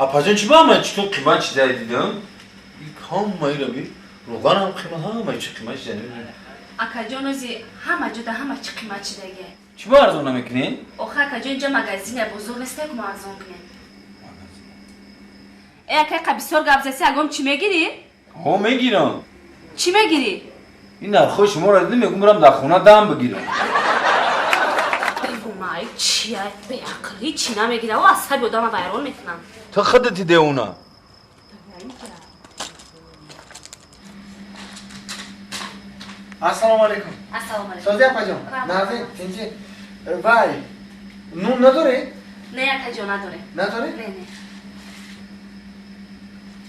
Апаҷон, чӣ ба ман читон қимат чизае дидам? Ҳамаира би роғанам қимат, ҳамаи чи қимат чиза. Акаҷон, ози ҳама ҷода ҳама чӣ қимат шидаге. Чӣ ба арзон намекунед? Охи, акаҷон, инҷа магазине, бозор несте, ку мо арзон кунем. Э, акай, қа бисёр гап заси, агом чӣ мегирӣ? Ҳо, мегирам. Чӣ мегирӣ? Ин нархҳои шуморо дидам, мегум бирам дар хона дам бигирам. Девонай, чия, беақлӣ, чӣ намегира? О, асаби одама вайрон мекунам. Ту худати девона. Ассалому алайкум. Ассалому алайкум. Созӣ, апаҷон? Нағзӣ, тинчӣ? Вай, нун надоред? Не, акаҷон, надорем. Надоред? Не, не.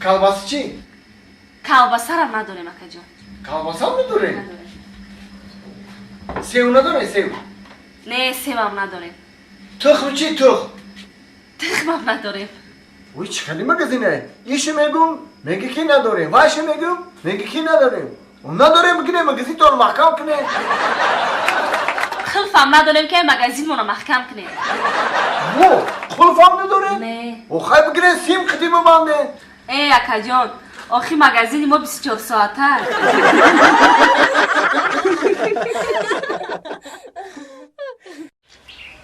Колбаса чӣ? Колбасарам надорем, акаҷон. Колбасам надоред? Надорем. Сев надоред, сев? Не, севам надорем. Тухм чӣ, тухм? Тухмам надорем. Ой, чӣ хели магазине? Ише мегум, меги ки надорем, вайше мегум, меги ки надорем. Надорем, бигире магазинтон маҳкам кунед. Қулфам надорем, ки магазинмонро маҳкам кунем. Во, қулфам надорем? Не. Охай, бигире сим қити бибанде. Э, акаҷон, охи магазини мо 24 соата.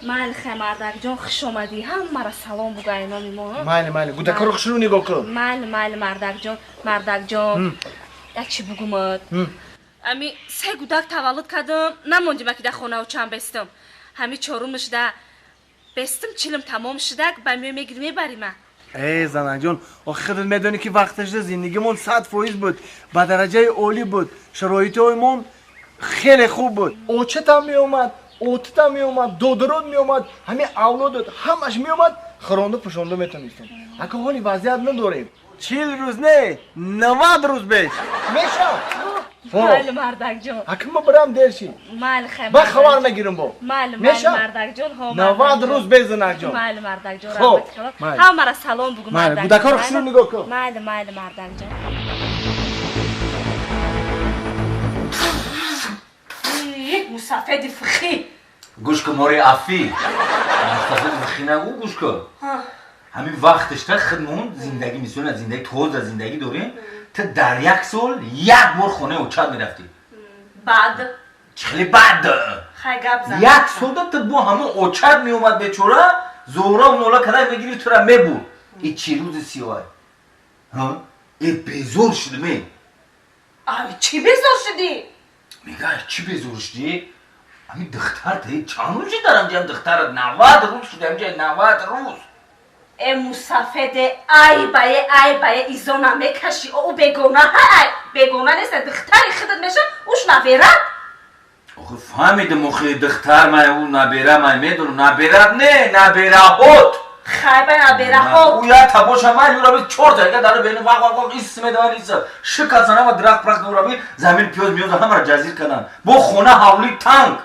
Майли, хай, мардакҷон, хуш омадӣ, ҳамаро салом бугӯ ай номи мо. Майли, майли, гудакаро хушрӯ нигоҳ кун. Майли, майли, мардакҷон. Мардакҷон, як чӣ бугумад. Ами се гудак таваллуд кардам, намондима ки дар хонао чанд бестам. Ҳами чорум шуда бестим, чилим тамом шудак, ба миё мегири, мебарима. Э, занакҷон, охи худат медонӣ, ки вақташда зиндагимон 100% буд, ба дараҷаи олӣ буд, шароитҳоимон хеле хуб буд. Очатам меомад, отатам меомад, додарот меомад, ҳамин авлодот ҳамаш меомад, хӯронду пӯшонда метонистем. Ака, ҳоли вазъият надорем. 40 рӯз не, 90 рӯз беш мешав. Майли, мардакҷон. Ака, ма бирам, дер шид. Майли, хай. Ба хабар мегирам бо. Майли, майли. Мешав? Мардакҷон, ҳо. 90 рӯз беш, занакҷон. Майли, мардакҷон. Хоб, раҳмати калон. Майли. Ҳамаро салом бугӯ. Майли, мардакҷон. гудакаро хушрӯ нигоҳ кун. Майли, майли, мардакҷон. Мусафеди фихӣ. Гӯш кун, мори афӣ, мустафид вихӣ нагӯ, гӯш кун. Ҳамин вақташта худмон зиндагӣ мисолна, зиндагӣ тоза зиндагӣ дорем. Ту дар як сол як бор хонаи очат мерафтӣ. Баъд? Чӣ хеле баъд? Хай, гап зан. Як солда ту бо ҳамон очат меомад, бечора зӯра нола када мегирифт, тура мебурд. И чӣ рӯзи сиёҳай? Э, безор шудиме. Ай, чӣ безор шудӣ? Мега, чӣ безор шудӣ? Ҳамин духтар та чанд рӯз шуд дар ҳамҷа? Духтарат 90 рӯз шуд ҳамҷа, 90 рӯз. Э, мусафеде, ай бае, ай бае, изо намекашӣ. Ӯ бегона, ай бегона нест, духтари худат меша, уш наберад. Охи, фаҳмидим, охи, духтар май, ӯ набера май, медонам, наберат не, набераҳот. Хай, бай, набераҳот. Ӯ як табоша май, ӯра чор та дара бени, вақ вақ вақ ис медавад, ис шикасан, ҳама дарахт прахт ӯра замин, пиёз миёз ҳамаро ҷазир карданд. Бо хона ҳавли танг,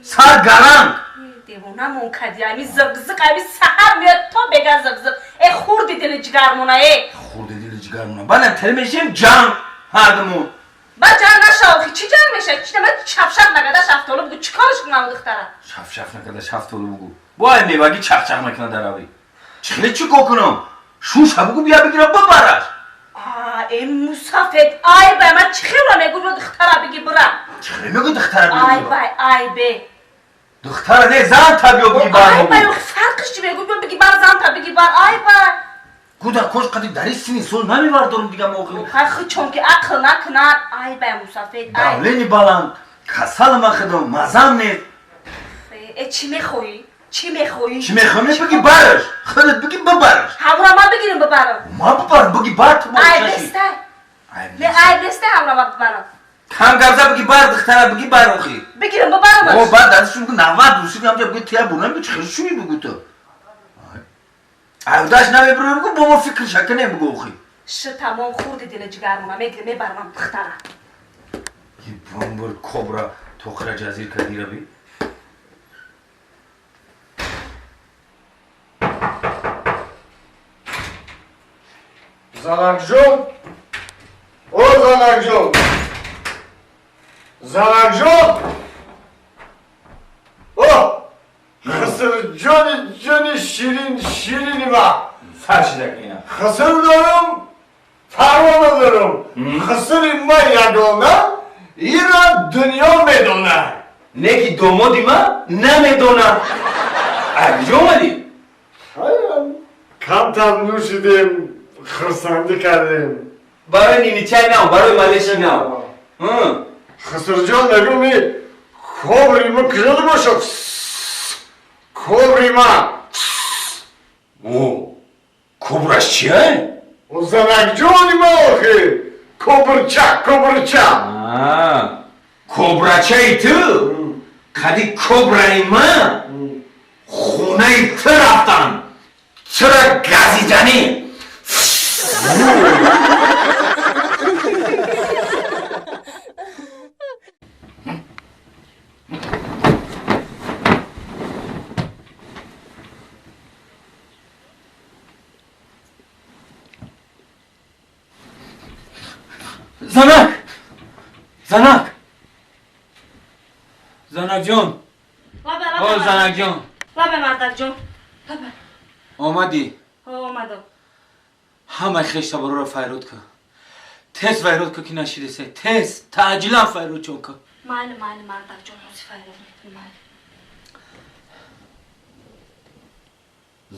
сар гаранг. Девонамон кади. Ами зиқзиқ, ами саҳар меяд то бега зиқзиқ. Э, хурди дили ҷигармона, э. Хурди дили ҷигармона. Баъдам тел мешем, ҷанг ҳардумон. Ба ҷанг наша, охи чӣ ҷанг меша? Чӣ нама шафшаф накарда шафтолу бугу, чӣ кораш кунам духтара? Шафшаф накарда шафтолу бугу, бо ай мевагӣ чақчақ мекунад дар авӣ. Чӣ хеле, чӣ кор кунам? Шуша бугу, бия бигира, бибараш. Э, мусафед, ай бай, ман чӣ хела мегӯ, духтара биги, бира. Чӣ хеле мегӯ, духтара Ай биги? бай, ай бе. Духтара не, зан та биё, биги бар. Ай бай, фарқиш чӣ? Мегӯ, биё биги бар, зан та биги бар, ай бай. Гуда кош қади дари сини сол намевардорум дига моқи. Хай, хучон ки ақл накунад, ай бай, мусафед, ай. Давление баланд, касал махидам, мазам нест. Э, чӣ мехоҳӣ, чӣ мехоҳӣ? Чӣ мехоҳӣ? Биги бараш, худат биги, бибараш. Ҳамура ман бигирим, бибарам? Ман бибарам, биги бар ту. Ай нестай, не, айб нестай, ҳамура ман бибарам. Кам гапза, биги бар, духтара биги бар, охи. Бигирим, бибарам. О, баъд дастшум 90 рӯз шуд ҳамҷа, биги тия бурна, биги чӣ хел шуи, бугу ту айдаш намебурам, бугу бо мо фикр шаканем, бугу, охи. Ш, тамом, хурди дили ҷигармона, мегирим, мебарам духтара. Бомбур кобра тохира ҷазир кардира би. Занакҷон, о занакҷон, занакҷон, о хисрҷони ҷони ширин ширини ма. Сар шида ина. Хусур дорам, парво надорам. Хусури ман ягона, ира дунё медона. Неки домоди ма намедона. Куҷо омадӣ? Камтар нӯшидем, хурсандӣ кардем. Барои ниничай нав, барои малеши нав. Хусурҷон, мегӯм, кобри ма куҷода бошад? Кобри ма. О, кобраш чия? Занакҷони ма охи. Кобрча, кобрча. Кобрачаи ту? Қади кобраи ма хонаи ту рафтан. Тура газиданӣ. Занак! Занак! Занакҷон! О, занакҷон! Лабе, мардакҷон. Лабе. Омадӣ? Ҳо, омадам. Ҳамаи хештабороро файрод кун. Тез файрод кун, ки нашидесе. Тез, таъҷилан файрод чон кун. Майли, майли, мардакҷон, ҳозир файрод мекунам, майли.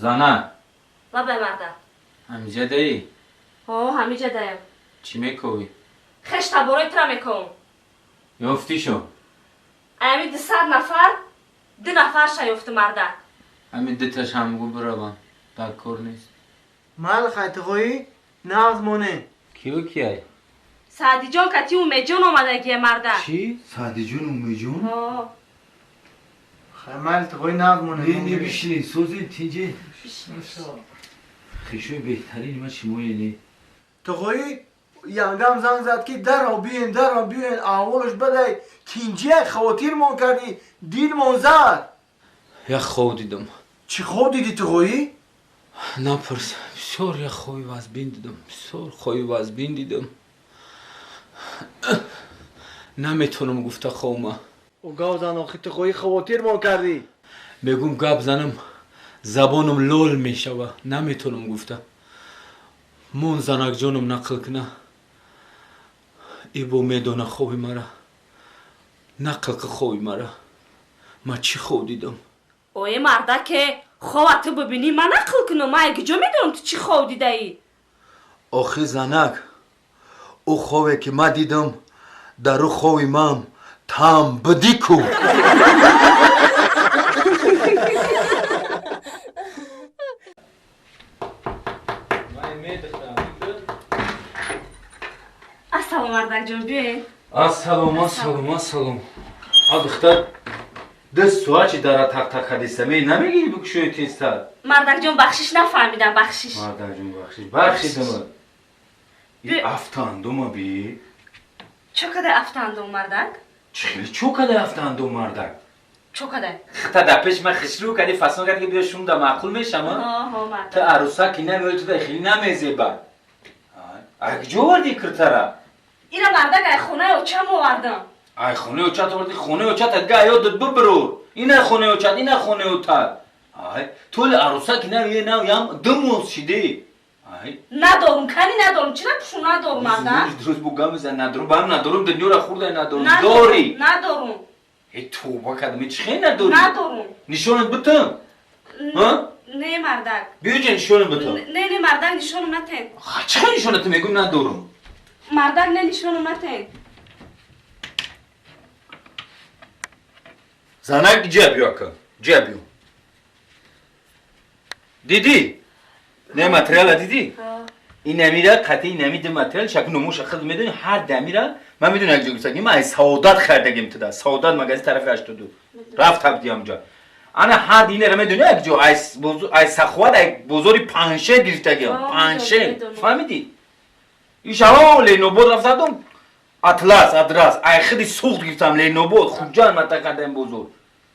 Занак. Лабе, мардак. Ҳамиҷа даӣ? Ҳо, ҳамиҷа даям. Чӣ мековӣ? Хештаборои тура мековам. Ёфтишо? Ами 200 нафар, 2 нафарша ёфти, мардак. Ами дуташ ҳамгу биравам. Дар кор нест. Мал хайтиғоӣ нағз моне. Киё кияй? Саъдиҷон кати Умедҷон омадагие, мардак. Чӣ? Саъдиҷон, Умедҷон? Ҳо. Хай, мал тиғоӣ нағз моне. Не, не, бишинед, созед, тинҷе. Хешои беҳтарини ман шумое не. Тиғоӣ янгам занг зад, ки даро биен, даро биен, аҳволаш бадай, тинҷия, хавотирмон кардӣ, дилмон зад. Як хоб дидам. Чӣ хоб дидӣ, тиғоӣ? Напурс, бисёр як хоби вазбин дидам, бисёр хоби вазбин дидам. Наметавонам гуфта хобма. О, гап зан охи, тиғоӣ, хавотирмон кардӣ. Мегум гап занам, забонам лол мешава, наметавонам гуфта. Мон занакҷонам нақл куна. Ибо медона хоби мара. Нақл ки хоби мара. Ман чӣ хоб дидам? Ое, мардаке, хова ту бибинӣ, ман нақл кунам, ман куҷо медонам ту чӣ хоб дидаӣ? Охи занак, ӯ хобе ки ман дидам, дар ӯ хоби ман там бидӣ ку. Ассалом, мардакҷон, биёед. Ассалом, ассалом, ассалом. А духтар, ду соат чи дара тақ-тақ кардиста, ме намегирӣ бикушои тезтар? Мардакҷон, бахшиш, нафаҳмидам, бахшиш. Мардакҷон, бахшиш, бахшидама. И афтандума би. Чо кадай афтандум, мардак? Чӣ хеле чо кадай афтандум, мардак? Чо кадай? Та дар пеш ман хишрӯ кардӣ, фасон кардӣ, ки биё шум да маъқул мешама? Ҳо, ҳо, мардак. Ту арӯсак ки намеои, ту да хеле намезеба. Ай, куҷо овардӣ киртара? Ира, мардак, ай хонаи очам овардам. Ай хонаи очат овардӣ, хонаи очат га ёдат бибирур. Ина хонаи очат, ина хонаи отат. Ай, толи арӯсак ки намеои, нав ям ду моҳ шидӣ. Ай. Надорум, кани надорум, чира пушу надорум, мардак? Дуруст бу гап мезанӣ, надорум, ба ҳам надорум, дунёра хӯрдай надорум. Надорум, Дорӣ. надорум. Э, тавба кардам, чӣ хел надорӣ? Надорум. Нишонат битам? Ҳа? Не, мардак. Биё ҷа, нишонат битам. Не, не, мардак, нишонам натен. Ха, чӣ хел нишонат мегӯм надорум? Мардак, не, нишонам натен. Занак, ҷа биё ака, ҷа биё. Дидӣ? Не материала дидӣ? Ҳа. Ин амира қатъи ин ами ду материал шакл номуша худ медонӣ, ҳар дамира ман медонам як ҷо гирифтагим, ман аз Саодат харидагим туда. Саодат магазин тарафи 82. Рафт табди ҳамҷа. Ана ҳар динера медонӣ як ҷо аз Саховат, аз бозори Паншер гирифтагим. Ҳа, Паншер. медонам. Фаҳмидӣ? Ишава Ленобод рафтадум. Атлас, адрас. Ай худи Суғд гирифтам Ленобод, Хуҷанд мантақадаим бозор.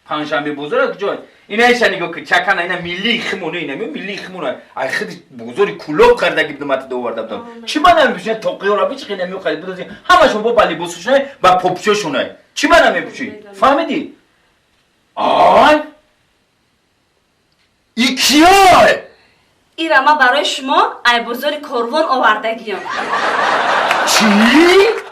Панҷшанбе бозор як ҷой. Ина иша нигоҳ кун, чакана ина миллии химона, ина миллии химона. Ай худи бозори Кулоб харида гирифтам, ата доварда будам. Чӣ ба намепӯшӣ? Тоқиёра бичи хеле намехарид, будози ҳамашон бо ба либосушонай, ба попчошонай. Чӣ ба намепӯшӣ? Фаҳмидӣ? Ай! И киёй? Ира ма барои шумо ай бозори Корвон овардагиём. Чӣ?